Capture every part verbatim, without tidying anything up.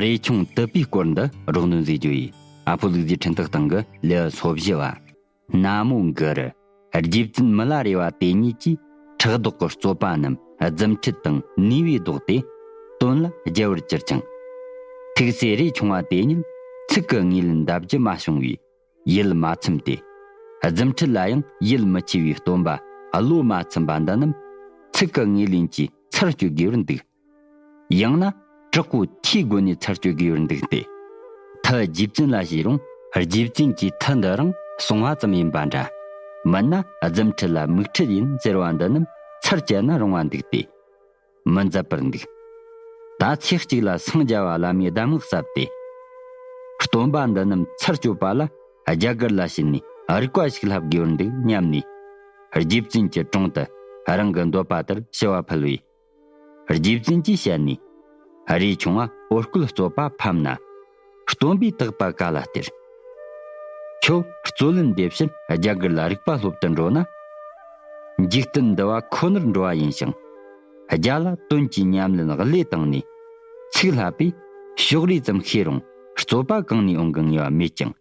རས་ཆུང་དུད་པའི་སྐོར་འདི་རོགས་སྣོན་མཛད་རྒྱུ་ཡིས། ཨ་ཕོ་ལུག་རྫིའི་འཕྲིན་སྟེགས་སྟེང་གི་ལེའུ་སོ་བཞི་བ། ན་མོ་གུ་རུ། རྗེ་བཙུན་མི་ལ་རས་པ་དེ་ཉིད་ཀྱིས་ཕྲག་དོག་གི་རྩོད་པ་རྣམས་རྫུ་འཕྲུལ་དང་ནུས་པས་བཟློག་སྟེ་དོན་ལ་རྒྱལ་བར་གྱུར་ཅིང་། ཐུགས་སྲས་རས་ཆུང་བ་དེ་ཉིད་ཚིག་གི་ངོས་ལེན་འདའ་རྒྱུ་མ་བྱུང་བས། ཡིད་མ་ཚིམས་ཏེ། རྫུ་འཕྲུལ་ལ་ཡང་ཡིད་མི་ཆེས་པའི་སྟོན་པ་བློ་མ་ཚིམས་པ་འདི་རྣམས་ཚིག་གི་ངོས་ལེན་གྱིས་ཚར་གཅོད་དགོས་པར་འདུག། ཡང་ན་དྲག་པོ་ཐོས་དགོས་ནས་ཚར་གཅོད་དགོས་པར་འདུག་སྟེ། མཐུ་རྗེ་བཙུན་ལ་བྱས་རུང་རྗེ་བཙུན་གྱིས་མཐུ་འདི་རང་གསུང་བ་ཙམ་ཡིན་པ་འདྲ། མིན་ན་རྫུ་འཕྲུལ་ལ་མིག་འཕྲུལ་ཡིན་ཟེར་བ་འདི་རྣམས་ཚར་བཅད་ན་རུང་བ་འདུག་སྟེ། མི་མཛད་པར་འདུག། ད་ཚེ་གཅིག་ལ་སངས་རྒྱ་བ་བླ་མའི་གདམས་ངག་ཟབ་སྟེ། སྟོན་པ་འདི་རྣམས་ཚར་གཅོད་པ་ལ་རྒྱ་གར་ལ་ཕྱིན་ནས་རིག་པ་ཞིག་བསླབ་དགོས་པར་འདུག་སྙམ་ནས། རྗེ་བཙུན་གྱི་དྲུང་དུ་རང་གི་འདོད་པ་ལྟར་ཞུ་བ་ཕུལ་བས། རྗེ་བཙུན་གྱིས་བཤད་ནས། རས་ཆུང་བ་འོ་སྐོལ་རྩོད་པ་ཕམ་ན། སྟོན་པས་བརྟག་པ་ག་ལ་སྟེར། ཁྱོད་རྩོད་ལེན་འདེབས་ཕྱིར་རྒྱ་གར་ལ་རིག་པ་སློབ་ཏུ་འགྲོ་ན། འཇིག་རྟེན་འདི་བ་ཁོ་ནར་འགྲོ་བ་ཡིན་ཞིང་། རྒྱ་ལ་དོན་གྱི་ཉམས་ལེན་བློས་བཏང་ནས། ཚིག་བསླབ་པས་ཕྱོགས་རིས་ཙམ་ཤེས་རུང་རྩོད་པ་གང་ནས་འོང་གི་ངེས་པ་མེད་ཀྱང་།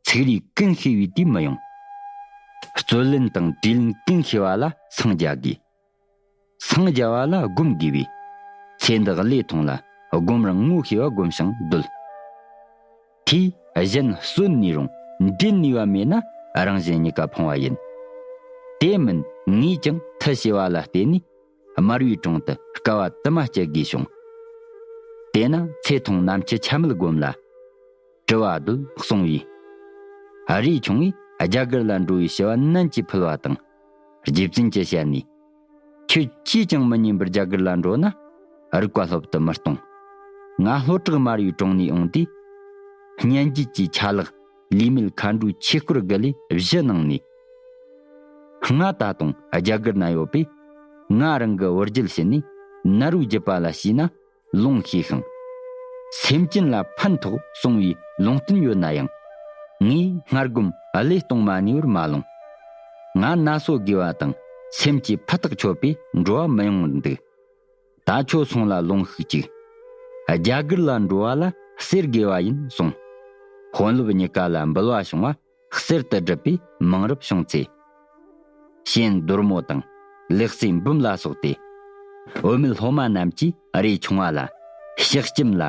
ཚིག་རིས་ཀུན་ཤེས་པའི་དུས་མི་ཡོང་། རྩོད་ལེན་དང་དྲིས་ལན་ཀུན་ཤེས་པ་ལ་སངས་རྒྱ་དགོས། སངས་རྒྱ་བ་ལ་སྒོམ་དགོས་པས། ཚེ་འདི་བློས་ཐོངས་ལ་སྒོམ་རང་ངོ་ཤེས་པ་སྒོམ་ཞིང་སྡོད། དེས་གཞན་གསོད་ནུས་རུང་འདྲེན་ནུས་པ་མེད་ན་རང་གཞན་གཉིས་ཀ་ཕུང་བ་ཡིན། དེ་མིན་ངས་ཀྱང་མཐུ་ཞེས་པ་ལ་བརྟེན་ནས་དམར་བའི་དྲུང་དུ་དཀའ་བ་དུ་མ་སྤྱད་དགོས་བྱུང་། དེས་ན་ཚེ་ཐུང་ནམ་འཆི་ཆ་མེད་སྒོམ་ལ། དྲི་བ་སྡོད་གསུང་བས། རས་ཆུང་བས་རྒྱ་གར་ལ་འགྲོ་བའི་ཞུ་བ་ནན་གྱིས་ཕུལ་བ་དང་། རྗེ་བཙུན་གྱི་ཞལ་ནས། ཁྱོད་ཅིས་ཀྱང་མི་ཉན་པར་རྒྱ་གར་ལ་འགྲོ་ན། རིག་པ་སློབ་ཏུ་མི་གཏོང་། ང་ལྷོ་བྲག་དམར་བའི་དྲུང་ནས་འོངས་དུས། སྙན་བརྒྱུད་ཀྱི་ཆ་ལག་ལུས་མེད་མཁའ་འགྲོའི་ཆོས་སྐོར་དགུ་ལས་བཞི་གནང་ནས། ང་ད་དུང་རྒྱ་གར་ན་ཡོད་པས། ང་རང་གི་བུ་རྒྱུད་ཕྱི་ནས་ནཱ་རོའི་རྒྱུད་པ་ལ་ཞུས་ན། ལུང་ཤེས་ཤིང་། སེམས་ཅན་ལ་ཕན་ཐོགས་གསུང་བའི་ལུང་བསྟན་ཡོད་ན་ཡང་། ངས་སྔར་སྒོམ་བློས་གཏོང་མ་ནུས་པར་མ་ལོངས། ང་ན་སོ་དགེ་བ་དང་སེམས་ཀྱི་ཕུ་ཐག་ཆོད་པས་འགྲོ་བ་མི་ཡོང་བར་འདུག། ད་ཁྱོད་སོང་ལ་ལུང་ཤིག་ཅིག། རྒྱ་གར་ལ་འགྲོ་བ་ལ་གསེར་དགོས་པ་ཡིན་གསུངས། དཔོན་སློབ་གཉིས་ཀ་ལ་འབུལ་བ་བྱུང་བ། གསེར་དུ་བསྒྲུབས་པའི་མང་རབས་བྱུང་ཚེ། ཞེན་རྡོར་མོ་དང་ལེགས་སྲས་འབུམ་ལ་སོགས་ཏེ། བུད་མེད་སློབ་མ་རྣམས་ཀྱིས་རས་ཆུང་བ་ལ་ཕྱག་སྐྱིམ་ལ་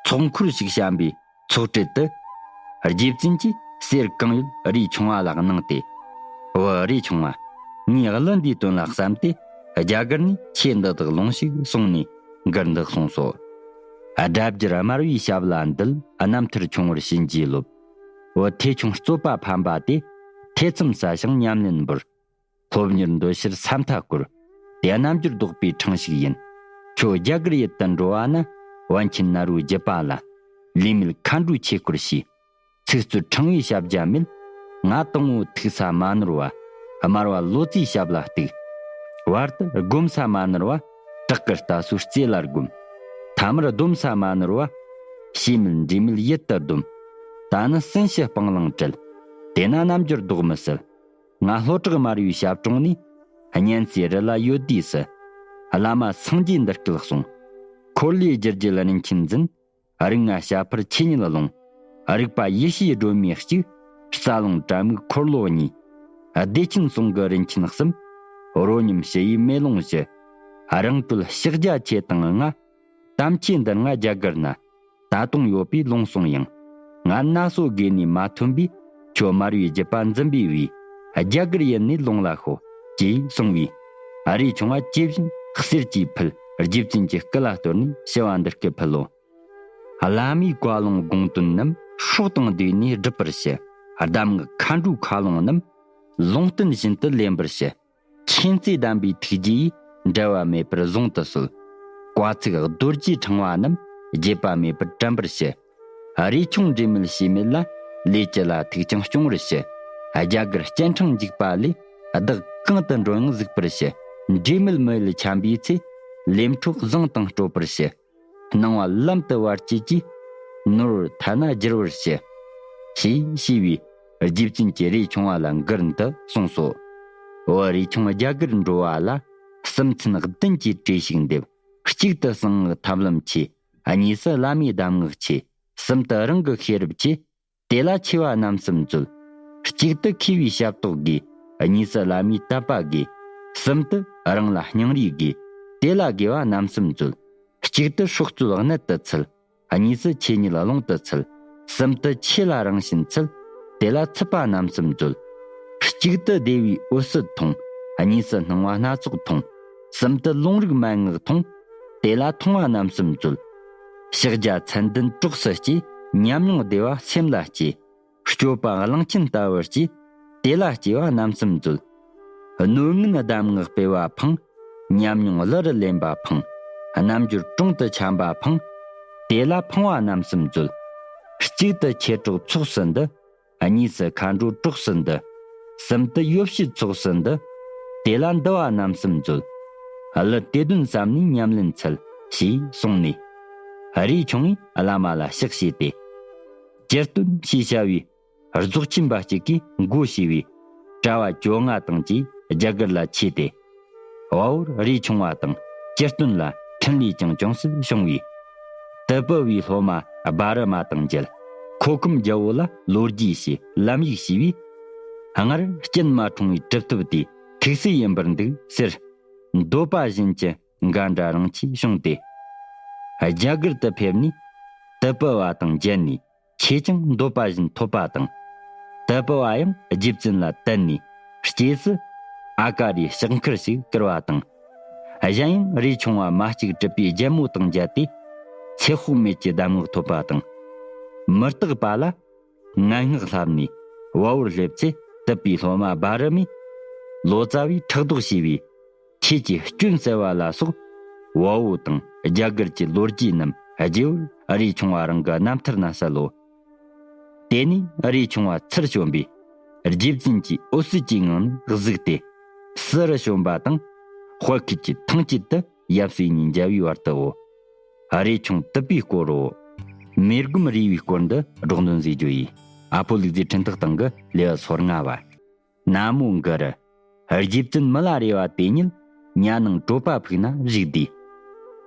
ཚོགས་འཁོར་ཞིག་བཤམས་པའི་ཚོགས་གྲལ་དུ། རྗེ་བཙུན་གྱིས་གསེར་གང་ཡོད་རས་ཆུང་བ་ལ་གནང་སྟེ། བུ་རས་ཆུང་བ། ངས་གླུ་འདིའི་དོན་ལ་བསམ་སྟེ་རྒྱ་གར་ནས་ཆོས་འདི་དག་ལོངས་ཤིག་གསུངས་ནས་མགུར་འདི་གསུངས་སོ། སྒྲ་བསྒྱུར་དམར་བའི་ཞབས་ལ་འདུད། རྣམ་ཐར་ཆུང་བར་བྱིན་གྱིས་རློབས། བུ་ཐེ་ཆུང་རྩོད་པ་ཕམ་པ་དེ། ཐེ་ཚོམ་ཟ་ཞིང་ཉམས་ལེན་འབུལ། སློབ་གཉེར་འདོད་ཕྱིར་ས་མཐའ་བསྐོར། དེ་རྣལ་འབྱོར་བདོག་པའི་འཕྲང་ཞིག་ཡིན། ཁྱོད་རྒྱ་གར་ཡུལ་དུ་འགྲོ་བ་ན། པཎ་ཆེན་ནཱ་རོའི་རྒྱུད་པ་ལ། ལུས་མེད་མཁའ་འགྲོའི་ཆོས་སྐོར་ཞུས། ཚིག་རྩུབ་ཕྲེང་བའི་ཞབས་རྗེས་མེད། ང་དང་པོ་ཐུག་ས་མ་ནོར་བ། དམར་བ་ལོ་ཙཱའི་ཞབས་ལ་གཏུགས། བར་དུ་སྒོམ་ས་མ་ནོར་བ། བྲག་གི་རྟ་སོའི་རྩེ་ལ་སྒོམ། ཐ་མར་སྡོམ་ས་མ་ནོར་བ། ཤེས་མེད་འདྲིས་མེད་ཡིད་དུ་སྡོམ། ད་ནི་སྲིན་ཞུ་སྤང་བླང་བྲལ། དེ་ན་རྣལ་འབྱོར་ལྡོག་མི་སྲིད། ང་ལྷོ་བྲག་དམར་བའི་ཞབས་དྲུང་ནས། གཉན་ཚའི་རི་ལ་ཡོད་དུས་སུ། བླ་མ་སངས་རྒྱས་འདི་སྐད་གསུངས། འཁོར་ལོས་སྒྱུར་རྒྱལ་རིན་ཆེན་འཛིན། རིགས་ལྔ་བྱ་འཕུར་ཆོས་ཉིད་ཀློང་། རིག་པ་ཡེ་ཤེས་སྒྲོན་མེ་གཅིག། རྩ་རླུང་དྲ་མིག་འཁོར་ལོ་གཉིས། བདེ་ཆེན་ཟུང་གི་རིན་ཆེན་གསུམ། རོ་སྙོམས་ཞི་བའི་མེ་ལོང་བཞི། རང་གྲོལ་ཕྱག་རྒྱ་ཆེ་དང་ལྔ། དམ་ཆོས་འདི་ལྔ་རྒྱ་གར་ན། ད་དུང་ཡོད་པས་ལོངས་སོང་ཡང་། ང་ན་སོ་དགོས་ནས་མ་ཐོན་པས། ཁྱོད་དམར་བའི་རྒྱུད་པ་འཛིན་པའི་བུས། རྒྱ་གར་ཡུལ་ནས་ལོངས་ལ་ཤོག། ཅེས་གསུངས་པས། རས་ཆུང་བ་ཇི་བཞིན་གསེར་གྱིས་ཕུལ། རྗེ་བཙུན་གྱི་སྐུ་ལ་གཏོར་ནས་ཞུ་བ་འདི་སྐད་ཕུལ་ལོ། བླ་མའི་བཀའ་ལུང་དགོངས་དོན་རྣམས། སྲོག་དང་བསྡོས་ནས་སྒྲུབ་པར་བྱེད། གདམས་ངག་མཁའ་འགྲོའི་མཁའ་ལུང་རྣམས། ལུང་བསྟན་བཞིན་དུ་ལེན་པར་བྱེད། མཁྱེན་བརྩེ་གདམས་པའི་ཐུགས་རྗེ་ཡིས། འབྲལ་བ་མེད་པར་གཟུང་དུ་གསོལ། བཀའ་ཚིག་རྡོ་རྗེ་ཕྲེང་བ་རྣམས། བརྗེད་པ་མེད་པར་དྲན་པར་བྱེད། རས་ཆུང་འབྲེལ་མེད་ཕྱི་མེད་ལ། ལས་ཅི་ལ་ཐུག་ཀྱང་སྐྱོང་བར་བྱེད། རྒྱ་གར་སྤྱན་དྲངས་འཇུག་པ་ལས། བདག་གང་དུ་འགྲོ་ཡང་གཟིགས་པར་བྱེད། འབྲེལ་མེད་མི་ཡུལ་འཁྱམས་པའི་ཚེ། ལས་འཕྲོ་བཟང་དང་སྤྲོད་པར་བྱེད། སྣང་བ་ལམ་དུ་བར་བཅད་ཀྱིས། ནོར་ཐ་ན་བསྒྱུར་བར་བྱེད། ཞེས་ཞུས་པས། རྗེ་བཙུན་གྱིས་རས་ཆུང་བ་ལ་མགུར་འདི་གསུངས་སོ། འོ་རས་ཆུང་རྒྱ་གར་འགྲོ་བ་ལ། གསུམ་ཚན་བདུན་གྱི་གྲོས་ཤིག་འདེབས། གཅིག་ཏུ་གསང་སྔགས་ཐབས་ལམ་ཆོས། གཉིས་སུ་བླ་མའི་གདམས་ངག་ཆེ། གསུམ་དུ་རང་གི་ཤེས་རབ་ཆེ། དེ་ལ་ཆེ་བ་རྣམ་གསུམ་མཛོད། གཅིག་ཏུ་མཁས་པའི་ཞབས་ཏོག་དགོས། གཉིས་སུ་བླ་མའི་དད་པ་དགོས། གསུམ་དུ་རང་ལ་སྙིང་རུས་དགོས། དེ་ལ་དགེ་བ་རྣམ་གསུམ་མཛོད། གཅིག་ཏུ་སྲོག་རྩོལ་གནད་དུ་ཚུད། གཉིས་སུ་ཆོས་ཉིད་ཀློང་དུ་ཚུད། གསུམ་དུ་ཆོས་ལ་རང་བཞིན་ཚུད། དེ་ལ་ཚུད་པ་རྣམ་གསུམ་མཛོད། གཅིག་ཏུ་བདེ་བའི་འོད་གསལ་མཐོང་། གཉིས་སུ་སྣང་བ་སྣ་ཚོགས་མཐོང་། གསུམ་དུ་ལུང་རིགས་མན་ངག་མཐོང་། དེ་ལ་མཐོང་བ་རྣམ་གསུམ་མཛོད། ཕྱག་རྒྱ་མཚན་ལྡན་གྲོགས་སུ་སྐྱེས། ཉམས་མྱོང་བདེ་བ་སེམས་ལ་སྐྱེས། སྤྱོད་པ་གླང་ཆེན་ལྟ་བུར་སྐྱེས། དེ་ལ་སྐྱེ་བ་རྣམ་གསུམ་མཛོད། སྣོད་ངན་གདམས་ངག་སྤེལ་བ་ཕང་། ཉམས་མྱོང་གླུ་རུ་ལེན་པ་ཕང་། རྣལ་འབྱོར་གྲོང་དུ་འཁྱམས་པ་ཕང་། དེ་ལ་ཕང་བ་རྣམ་གསུམ་མཛོད། གཅིག་ཏུ་མཆེད་གྲོགས་ཚོགས་སུ་འདུ། གཉིས་སུ་མཁའ་འགྲོ་གྲོགས་སུ་འདུ། གསུམ་དུ་ཡོ་བྱད་ཚོགས་སུ་འདུ། དེ་ལ་འདུ་བ་རྣམ་གསུམ་མཛོད། གླུ་དེ་དོན་བསམ་ནས་ཉམས་ལེན་འཚལ། ཞེས་གསུངས་ནས། རས་ཆུང་ངུས་བླ་མ་ལ་ཕྱག་བྱས་ཏེ། སྤྱིར་བཏོན་ཞེས་བྱ་བའི་རྫོགས་ཆེན་པ་གཅིག་གིས་མགོ་བྱས་པའི་དྲ་བ་བཅོ་ལྔ་དང་བཅས་རྒྱ་གར་ལ་མཆིས་ཏེ། དཔའ་བོར་རས་ཆུང་བ་དང་སྤྱིར་བཏོན་ལ་འཕྲིན་ལས་ཀྱང་ཅུང་ཟད་བྱུང་བས། དུ་པི་བའི་སློབ་མ་སྦ་རི་མ་དང་མཇལ། ཁོ་ཁམས་རྒྱལ་པོ་ལ་ལོ་རྒྱུས་བྱས་ལམ་ཡིག་ཞུས་པས། སྔར་སྐྱེས་མ་འཁྲུངས་པའི་གྲུབ་ཐོབ་དེ་ཐུགས་སྲས་ཡིན་པར་འདུག་ཟེར། འདོད་པ་བཞིན་གྱི་འགའ་འདྲ་རང་ཆས་བྱུང་སྟེ། རྒྱ་གར་དུ་ཕེབས་ནས་དུ་པི་བ་དང་མཇལ་ནས། ཆོས་ཀྱང་འདོད་པ་བཞིན་ཐོབ་པ་དང་། དུ་པི་བ་ཡང་རྗེ་བཙུན་ལ་དད་ནས་སྐྱེས་སུ་ཨ་ཀ་རའི་ཕྱག་འཁར་ཞིག་བསྐུར་བ་དང་། གཞན་ཡང་རས་ཆུང་བ་མ་གཅིག་གྲུབ་པའི་རྒྱལ་མོ་དང་མཇལ་ཏེ་ཚེ་དཔག་མེད་ཀྱི་གདམས་ངག་ཐོབ་པ་དང་། མི་རྟག་པ་ལ་ངན་སྔགས་བསླབས་ནས་དཔའ་བོར་སླེབས་ཚེ། དུ་པིའི་སློབ་མ་སྦ་རི་མས་ལོ་ཙཱ་བས་ཕྲག་དོག་བྱས་པས། ཁྱེད་ཀྱི་སྐྱོན་བསལ་བ་ལ་སོགས་དཔའ་བོ་དང་རྒྱ་གར་གྱི་ལོ་རྒྱུས་རྣམས་རྗེ་བོར་རས་ཆུང་བ་རང་གི་རྣམ་ཐར་ན་གསལ་ལོ། དེ་ནས་རས་ཆུང་བ་ཚུར་བྱོན་པས་རྗེ་བཙུན་གྱི་འོད་ཟེར་གྱི་ངང་ནས་གཟིགས་ཏེ། བསུ་རུ་བྱོན་པ་དང་། དཔལ་ཁུལ་གྱི་ཐང་དཀྱིལ་དུ་ཡབ་སྲས་གཉིས་མཇལ་བའི་བར་དུའོ། རས་ཆུང་དུ་པའི་སྐོར་རོ། མེ་སྒོམ་རས་པའི་སྐོར་འདི་སྒྲོག་འདོན་མཛད་རྒྱུ་ཡིས། ཨ་ཕོ་ལུག་རྫིའི་འཕྲིན་ཐག་སྟེང་གི་ལེའུ་སོ་ལྔ་བ། ན་མོ་གུ་རུ། རྗེ་བཙུན་མི་ལ་རས་པ་དེ་ཉིད་ཉ་ནང་གྲོད་པ་ཕུག་ན་བཞུགས་དུས།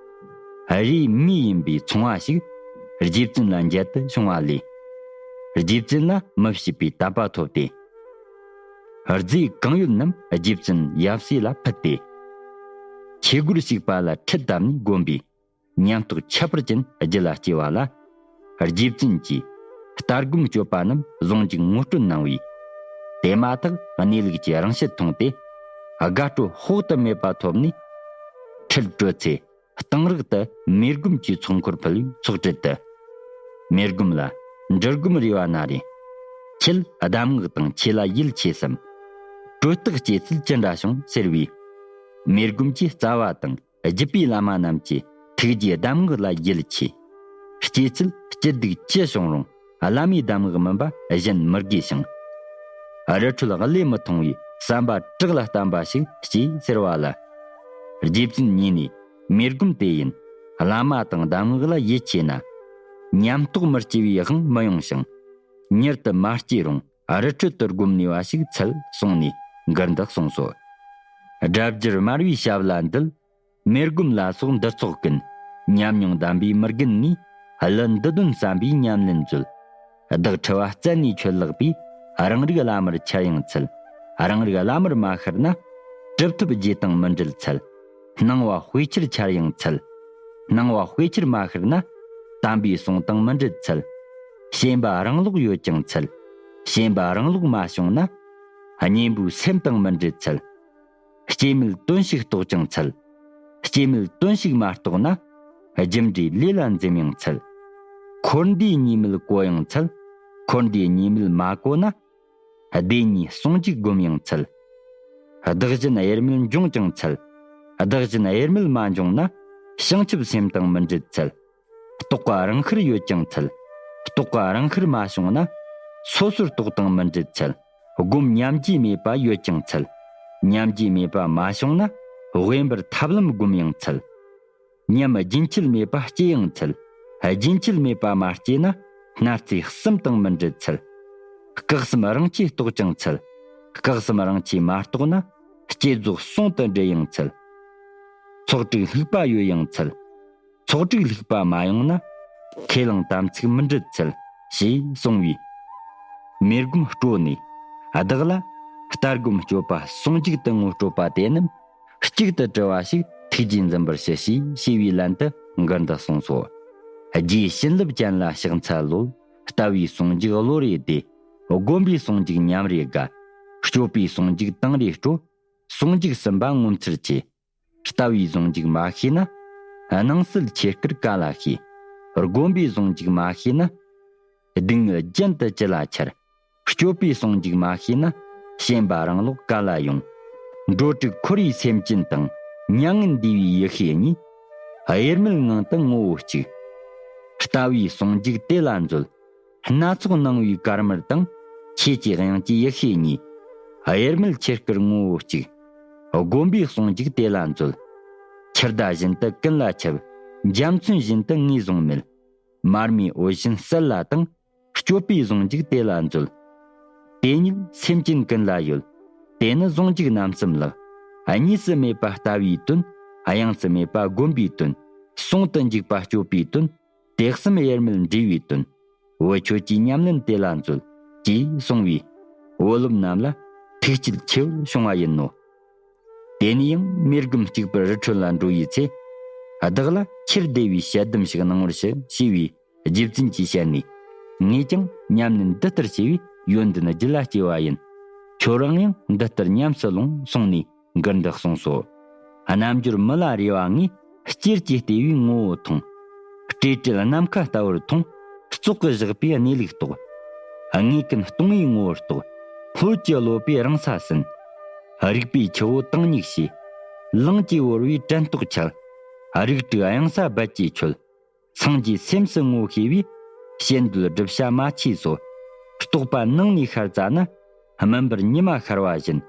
རས་མི་ཡིན་པའི་ཚོང་བ་ཞིག་རྗེ་བཙུན་ལ་མཇལ་དུ་བྱུང་བ་ལས། རྗེ་བཙུན་ལ་མི་ཕྱེད་པའི་དད་པ་ཐོབ་སྟེ། རྫས་གང་ཡོད་རྣམས་རྗེ་བཙུན་ཡབ་སྲས་ལ་ཕུལ་ཏེ། ཆོས་སྒོར་ཞུགས་པ་ལ་ཁྲིད་བཏབ་ནས་བསྒོམས་པས། ཉམས་རྟོགས་ཁྱད་པར་ཅན་རྒྱུད་ལ་སྐྱེ་བ་ལ། རྗེ་བཙུན་གྱིས་ལྟ་སྒོམ་སྤྱོད་པ་རྣམས་ཟུང་འཇུག་ངོ་སྤྲོད་གནང་བས། དེ་མ་ཐག་གནས་ལུགས་ཀྱི་རང་བཞིན་མཐོང་སྟེ། དགའ་སྤྲོ་དཔག་ཏུ་མེད་པ་ཐོབ་ནས། ཁྲིད་སྤྲོད་ཚེ་གཏང་རག་ཏུ་མེ་སྒོམ་གྱི་ཚོགས་འཁོར་ཕུལ་བའི་ཚོགས་གྲལ་དུ། མེ་སྒོམ་ལ་འབྲུ་སྒོམ་རས་པ་ན་རེ། ཁྱེད་གདམས་ངག་དང་ཆོས་ལ་ཡིད་ཆེས་སམ། གྲོལ་རྟགས་སྐྱེ་ཚུལ་ཅི་འདྲ་བྱུང་ཟེར་བས། མེ་སྒོམ་གྱིས་རྩ་བ་དང་། བརྒྱུད་པའི་བླ་མ་རྣམས་ཀྱི་ཐུགས་རྗེའི་གདམས་ངག་ལ་ཡིད་ཆེས། སྐྱེ་ཚུལ་སྐྱིད་སྡུག་ཅི་བྱུང་རུང་བླ་མའི་གདམས་ངག་མིན་པ་གཞན་མི་དགོས་ཤིང་། རི་ཁྲོད་བློས་མི་ཐོངས་པའི་བསམ་པ་དྲག་ལ་བརྟན་པ་ཞིག་སྐྱེས་ཟེར་བ་ལ། རྗེ་བཙུན་ཉིད་ནས་མེ་སྒོམ་དེ་ཡིན། བླ་མ་དང་གདམས་ངག་ལ་ཡིད་ཆེས་ན། ཉམས་རྟོགས་མི་སྐྱེ་བའི་དབང་མི་ཡོང་ཞིང་། མྱུར་དུ་མ་སྐྱེས་རུང་རི་ཁྲོད་དུ་སྒོམ་ནུས་པ་ཞིག་འཚལ་གསུངས་ནས་མགུར་འདི་གསུངས་སོ། སྒྲ་བསྒྱུར་སྨྲ་བའི་ཞབས་ལ་འདུད། མེ་སྒོམ་ལ་སོགས་འདི་ཚོགས་ཀུན། ཉམས་མྱོང་གདམས་པའི་མི་རྒན་ནས། གླུ་འདི་དོན་བསམ་པའི་ཉམས་ལེན་མཛོད། བདག་ཁྲི་བ་རྩད་ནས་ཆོད་ལགས་པས། རང་རིག་བླ་མར་འཆར་ཡང་འཚལ། རང་རིག་བླ་མར་མ་ཤར་ན། གྲུབ་ཐོབ་རྗེས་དང་མི་འབྲལ་འཚལ། སྣང་བ་དཔེ་ཆར་འཆར་ཡང་འཚལ། སྣང་བ་དཔེ་ཆར་མ་ཤར་ན། དམ་པའི་གསུང་དང་མི་འབྲལ་འཚལ། ཞེན་པ་རང་ལོག་ཡོད་ཀྱང་འཚལ། ཞེན་པ་རང་ལོག་མ་བྱུང་ན། གཉེན་པོའི་སེམས་དང་མི་འབྲལ་འཚལ། སྐྱེ་མེད་དོན་ཞིག་རྟོགས་ཀྱང་འཚལ། སྐྱེ་མེད་དོན་ཞིག་མ་རྟོགས་ན། རྒྱུ་འབྲས་ལས་ལ་འཛེམ་ཡང་འཚལ། འཁོར་འདས་གཉིས་མེད་གོ་ཡང་འཚལ། འཁོར་འདས་གཉིས་མེད་མ་གོ་ན། བདེན་གཉིས་ཟུང་འཇུག་སྒོམ་ཡང་འཚལ། བདག་གཞན་དབྱེར་མེད་འབྱུང་ཀྱང་འཚལ། བདག་གཞན་དབྱེར་མེད་མ་འབྱུང་ན། བྱང་ཆུབ་སེམས་དང་མི་འབྲལ་འཚལ། རྟོགས་པ་རང་ཤར་ཡོད་ཀྱང་འཚལ། རྟོགས་པ་རང་ཤར་མ་བྱུང་ན། སོ་སོར་རྟོག་དང་མི་འབྲལ་འཚལ། སྒོམ་ཉམས་རྒྱུས་མེད་པ་ཡོད་ཀྱང་འཚལ། ཉམས་རྒྱུས་མེད་པ་མ་བྱུང་ན། དབེན་པར་ཐབས་ལམ་སྒོམ་ཡང་འཚལ། ཉམས་རྒྱུན་ཆད་མེད་པ་སྐྱེ་ཡང་འཚལ། རྒྱུན་ཆད་མེད་པ་མ་སྐྱེས་ན། སྣ་རྩེ་གསུམ་དང་མི་འབྲལ་འཚལ། སྐུ་གསུམ་རང་ཆས་རྟོགས་ཀྱང་འཚལ། སྐུ་གསུམ་རང་ཆས་མ་རྟོགས་ན། བསྐྱེད་རྫོགས་ཟུང་དུ་འབྲེལ་ཡང་འཚལ། ཚོགས་དྲུག་ལྷུག་པ་ཡོད་ཡང་འཚལ། ཚོགས་དྲུག་ལྷུག་པ་མ་ཡོང་ན། ཁས་བླངས་དམ་ཚིག་མི་འགྲུབ་འཚལ། ཞེས་གསུངས་པས། མེ་སྒོམ་སྤྲོ་ནས་བདག་ལ་ལྟ་སྒོམ་སྤྱོད་པ་ཟུང་འཇུག་ཏུ་ངོ་སྤྲོད་པ་དེ་རྣམས་གཅིག་ཏུ་དྲིལ་བ་ཞིག་ཐུགས་རྗེས་འཛིན་པར་ཞུ་ཞེས་ཞེས་པའི་ལན་དུ་མགུར་འདི་གསུངས་སོ། རྗེའི་བྱིན་རླབས་ཅན་ལ་ཕྱག་འཚལ་ལོ། ལྟ་བའི་ཟུང་འཇུག་བློ་རེ་བདེ། སྒོམ་པའི་ཟུང་འཇུག་ཉམས་རེ་དགའ། སྤྱོད་པའི་ཟུང་འཇུག་དང་རེ་སྤྲོ། ཟུང་འཇུག་གསུམ་པ་ངོ་མཚར་ཆེ། ལྟ་བའི་ཟུང་འཇུག་མ་ཤེས་ན། སྣང་སྲིད་ཆོས་སྐུར་ག་ལ་ཤེས། སྒོམ་པའི་ཟུང་འཇུག་མ་ཤེས་ན། སྡུག་བསྔལ་རྒྱུན་དུ་ཅི་ལ་འཆར། སྤྱོད་པའི་ཟུང་འཇུག་མ་ཤེས་ན། ཞེན་པ་རང་ལོག་ག་ལ་ཡོང་། འགྲོ་དྲུག་འཁོར་བའི་སེམས་ཅན་དང་། མྱ་ངན་འདས་པའི་ཡེ་ཤེས་གཉིས། དབྱེར་མེད་ངང་དུ་ངོ་བོ་གཅིག། ལྟ་བའི་ཟུང་འཇུག་དེ་ལ་མཛོད། སྣ་ཚོགས་སྣང་བའི་དཀར་དམར་དང་། ཆོས་ཀྱི་དབྱིངས་ཀྱི་ཡེ་ཤེས་གཉིས། དབྱེར་མེད་ཆོས་སྐུར་ངོ་བོ་གཅིག། སྒོམ་པའི་ཟུང་འཇུག་དེ་ལ་མཛོད། ཁྱི་ཟླ་བཞིན་དུ་ཀུན་ལ་ཁྱབ། འཇའ་ཚོན་བཞིན་དུ་ངོས་བཟུང་མེད། མར་མེའི་འོད་བཞིན་གསལ་ལ་དྭངས། སྤྱོད་པའི་ཟུང་འཇུག་དེ་ལ་མཛོད། དེ་ཉིད་སེམས་ཅན་ཀུན་ལ་ཡོད། དེ་ནི་ཟུང་འཇུག་རྣམ་གསུམ་ལགས། གཉིས་སུ་མེད་པ་ལྟ་བའི་དོན། དབྱངས་སུ་མེད་པ་སྒོམ་པའི་དོན། ཟུང་དུ་འཇུག་པ་སྤྱོད་པའི་དོན། དེ་གསུམ་དབྱེར་མེད་འབྲས་བུའི་དོན། བུ་ཁྱོད་ཀྱི་ཉམས་ལེན་དེ་ལ་མཛོད། ཅེས་གསུངས་པས། བུ་སློབ་རྣམས་ལ་ཐུགས་བསྐྱེད་ཆེ་བར་བྱུང་བ་ཡིན་ནོ། དེ་ནས་ཡང་མེ་སྒོམ་གཅིག་པུར་རི་ཁྲོད་ལ་འགྲོ་བའི་ཚེ། བདག་ལ་ཁྱེར་བདེ་བའི་ཞལ་གདམས་ཤིག་གནང་བར་ཞུ་ཞེས་པའི་རྗེ་བཙུན་གྱི་ཞལ་ནས། ངས་ཀྱང་ཉམས་ལེན་འདི་ལྟར་བྱས་པས་ཡོན་ཏན་རྒྱུད་ལ་སྐྱེ་བ་ཡིན། ཁྱོད་རང་ཡང་འདི་ལྟར་ཉམས་སུ་ལོངས་གསུངས་ནས། མགུར་འདི་གསུངས་སོ། རྣལ་འབྱོར་མི་ལ་རས་པ་ངས། གཅེར་གྱིས་བལྟས་པའི་ངོ་བོ་མཐོང་། སྤྲོས་བྲལ་ནམ་མཁའ་ལྟ་བུར་མཐོང་། ཙོག་གིས་བཞག་པའི་གནས་ལུགས་རྟོགས། དངོས་ཀུན་སྟོང་པའི་ངོ་བོར་རྟོགས། ལྷོད་ཀྱིས་གློད་པའི་རང་ས་ཟིན། རིག་པའི་ཆུ་བོ་དྭངས་སྙིགས་ཕྱེ། ལང་གིས་བོར་བའི་དྲན་རྟོག་འཆལ། རིགས་དྲུག་གཡང་ས་རྦད་ཀྱིས་ཆོད། སངས་རྒྱས་སེམས་སུ་ངོ་ཤེས་པས། བྱེད་འདོད་བསྒྲུབ་བྱ་མ་མཆིས་སོ། རྟོག་པ་ནང་ནས་ཤར་རྩ་ན། སྨིན་པར་ཉི་མ་ཤར་བ་བཞིན།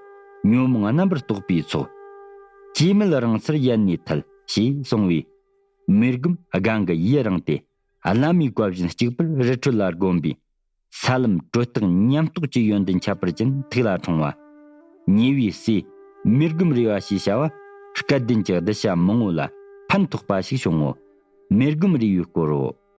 ཉོན་མོངས་རྣམ་པར་རྟོག་པའི་ཚོགས། སྐྱེ་མེད་རང་སར་ཡལ་ནས་ཐལ། ཞེས་གསུངས་པས། མེ་སྒོམ་སྒང་གི་ཡུན་རིང་སྟེ། བླ་མའི་བཀའ་བཞིན་གཅིག་པུར་རི་ཁྲོད་ལ་བསྒོམས་པས། ས་ལམ་དྲོད་རྟགས་ཉམས་རྟོགས་ཀྱི་ཡོན་ཏན་ཁྱད་པར་ཅན་ཐུགས་ལ་འཁྲུངས་པ། ཉེ་བའི་སྲས་མེ་སྒོམ་རས་པ་ཞེས་བྱ་བ། སྐལ་ལྡན་གྱི་གདུལ་བྱ་མང་པོ་ལ་ཕན་ཐོགས་པ་ཞིག་བྱུང་ངོ་། མེ་སྒོམ་རས་པའི་སྐོར་རོ།